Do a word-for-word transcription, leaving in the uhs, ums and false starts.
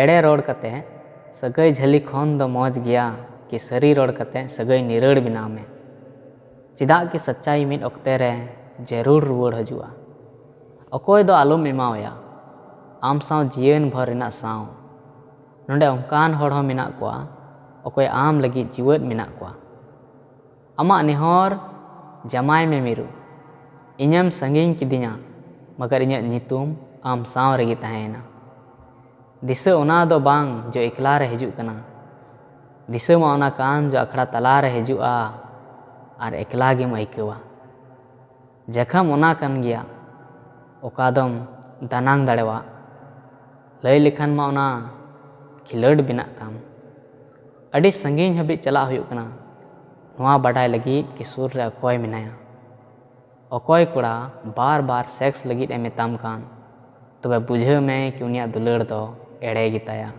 ᱮᱲᱮ ᱨᱚᱲ ᱠᱟᱛᱮ ᱥᱟᱹᱜᱟᱹᱭ ᱡᱷᱟᱹᱞᱤ ᱠᱷᱚᱱ ᱫᱚ ᱢᱚᱡᱽ ᱜᱮᱭᱟ ᱠᱤ ᱥᱟᱹᱨᱤ ᱨᱚᱲ ᱠᱟᱛᱮ ᱥᱟᱹᱜᱟᱹᱭ ᱱᱤᱨᱟᱹᱲ ᱵᱮᱱᱟᱣ ᱢᱮ᱾ ᱪᱮᱫᱟᱜ ᱠᱤ ᱥᱟᱪᱟᱭ ᱢᱤᱫ ᱚᱠᱛᱮ ᱨᱮ ᱡᱟᱹᱨᱩᱲ ᱨᱩᱣᱟᱹᱲ ᱦᱤᱡᱩᱜᱼᱟ᱾ ᱚᱠᱚᱭ ᱫᱚ ᱟᱞᱚᱢ ᱮᱢᱟᱣᱟᱭᱟ ᱟᱢ ᱥᱟᱶ ᱡᱤᱭᱚᱱ ᱵᱷᱚᱨ ᱨᱮᱱᱟᱜ ᱥᱟᱶ᱾ ᱱᱚᱰᱮ ᱚᱱᱠᱟᱱ ᱦᱚᱲ ᱦᱚᱸ ᱢᱮᱱᱟᱜ ᱠᱚᱣᱟ ᱚᱠᱚᱭ ᱟᱢ ᱞᱟᱹᱜᱤᱫ ᱡᱤᱣᱮᱫ ᱢᱮᱱᱟᱜ ᱠᱚᱣᱟ᱾ ᱟᱢᱟᱜ ᱱᱮᱦᱚᱨ ᱡᱟᱢᱟᱭ ᱢᱮ ᱢᱤᱨᱩ᱾ ᱤᱧᱮᱢ ᱥᱟᱺᱜᱤᱧ ᱠᱤᱫᱤᱧᱟ, ᱢᱟᱜᱟᱨ ᱤᱧᱟᱹᱜ ᱧᱩᱛᱩᱢ ᱟᱢ ᱥᱟᱶ ᱨᱮᱜᱮ ᱛᱟᱦᱮᱸᱭᱮᱱᱟ᱾ ᱫᱤᱥᱟᱹ ᱚᱱᱟ ᱫᱚ ᱵᱟᱝ ᱡᱚ ᱮᱠᱞᱟ ᱨᱮ ᱦᱤᱡᱩᱜ ᱠᱟᱱᱟ᱾ ᱫᱤᱥᱟᱹ ᱢᱟ ᱚᱱᱟ ᱠᱟᱱ ᱡᱚ ᱟᱠᱷᱲᱟ ᱛᱟᱞᱟ ᱨᱮ ᱦᱤᱡᱩᱜᱼᱟ ᱟᱨ ᱮᱠᱞᱟ ᱜᱮᱢ ᱟᱹᱭᱠᱟᱹᱣᱟ᱾ ᱡᱟᱠᱷᱟᱢ ᱚᱱᱟ ᱠᱟᱱ ᱜᱮᱭᱟ ᱚᱠᱟ ᱫᱚᱢ ᱫᱟᱱᱟᱝ ᱫᱟᱲᱮᱣᱟᱜ᱾ ᱞᱟᱹᱭ ᱞᱮᱠᱷᱟᱱ ᱢᱟ ᱚᱱᱟ ᱠᱷᱤᱞᱟᱹᱰ ᱵᱮᱱᱟᱜ ᱛᱟᱢ᱾ ᱟᱹᱰᱤ ᱥᱟᱺᱜᱤᱧ ᱦᱟᱹᱵᱤᱡ ᱪᱟᱞᱟᱜ ᱦᱩᱭᱩᱜ ᱠᱟᱱᱟ᱾ ᱱᱚᱣᱟ ᱵᱟᱰᱟᱭ ᱞᱟᱹᱜᱤᱫ ᱠᱤ ᱥᱩᱨ ᱨᱮ ᱚᱠᱚᱭ ᱢᱮᱱᱟᱭᱟ᱾ ᱚᱠᱚᱭ ᱠᱚᱲᱟ ᱵᱟᱨ ᱵᱟᱨ ᱥᱮᱠᱥ ᱞᱟᱹᱜᱤᱫ ᱮ ᱢᱮᱛᱟᱢ ᱠᱟᱱ, ᱛᱚᱵᱮ ᱵᱩᱡᱷᱟᱹᱣ ᱢᱮ ᱠᱤ ᱩᱱᱤᱭᱟᱜ ᱫᱩᱞᱟᱹᱲ ᱫᱚ ᱮᱲᱮ ᱜᱮᱛᱟᱭᱟ᱾